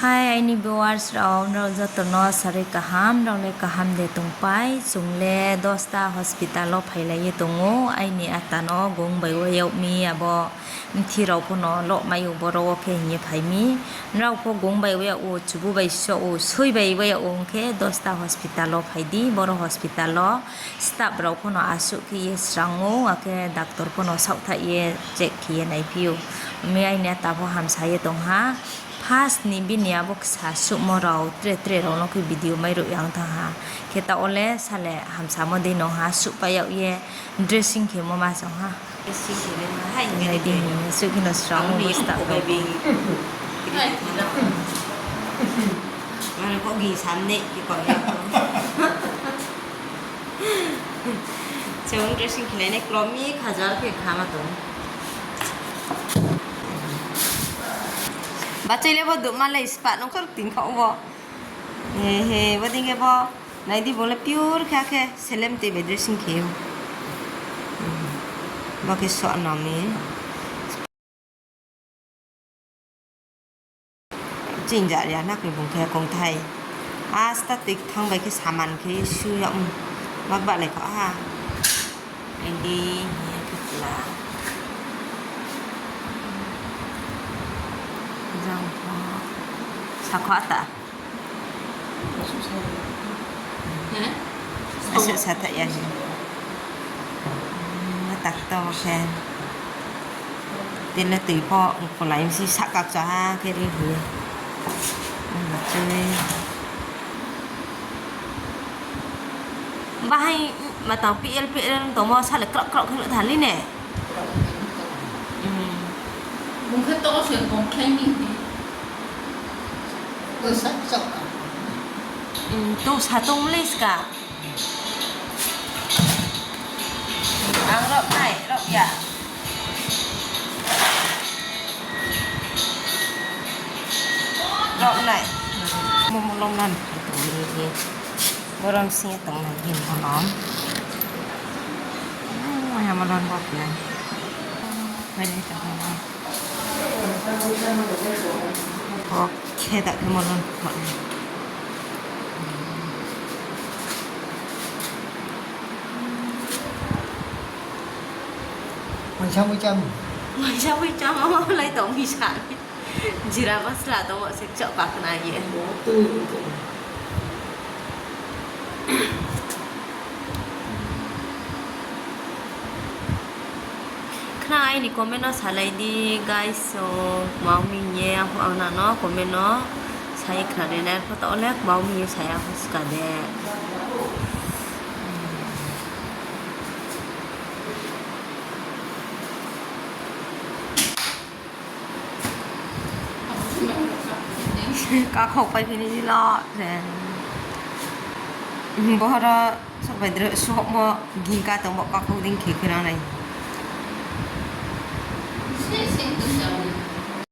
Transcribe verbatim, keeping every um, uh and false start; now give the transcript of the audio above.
Hai aini viewers rao, nrao joto no sarui kaham, nrao le kaham de tongpai? Chung le dosta hospital wo phailai ye tong ou, aini ata no gung bai wa yag mi, abo mthi rao pho no loh mai ou, boro wo khe hing ye phai mi. Nrao pho gung bai wa yag ou, chubu bai soh ou, soi bai wa yag ou, ong khe dosta hospital wo phai di, boro hospital wo staff rao pho no asuh khe ye srang ou, akhe doctor pho no saohthaih ye check khe ye naiphi ou. Mi aini ata pho hamsa ye tong ha. First ni bini abo ksa suhmo rao tre tre rao no khe video mairuh yang thanng ha. Khe taoh wo le sale hamsamo dei nong ha, suhpai yag ye dressing khemo ma chong ha. Nai di, suh khe no srang ou bo staff rao. Chung dressing khe nai nai klo mi, khajar khe khama tong. Bachai le bo duhma le spah nung khor tingkha wo. He he, bodei khe bo. Nai di, bung le pure khe, akhe selem tui bai dressing khe ou. Bo khe soh no mi. Chini jat ria na khe bung khe kongthai. Asta tui kthang bai khe saman khe su yag, mak bahlai kha ha. Nai di, hing ye khe pla. Jang pho. Sakho ata. Asuh sa thaih ya hi. Ma tak to khe. Tele tui pho ongkholai msi sahka kcha ha khe ri hi. Chui. Bahai matang P L P L tongmo sale kraoh kraoh khe nuh thali ne. Bung khe to se tongkhlai ni hi. To sa tong le ska. Ang rao nai, rao ya. Rao nai. Mo molom nan tong ni hi. Borom sing ye tong nai hin molom. Maya molom bo khe. Maya tong molom. Bo khe da khe molom kho nai. Maisa mui cham. Maisa mui cham, amo lai tong mi sa. Jira masala tongmo se kchaoh pa khna ye. Khna aini comment no salai di, guys, so, kmao mi ye, ang pho ang nang no comment no sa ye khna ri nai, photo le kmao mi ye sa ya pho ska de. Kakhouh pai phini di lo se. Bohoro souhpai dro, souhmo gingka tongmo kakhouh dei khe khe nang nai.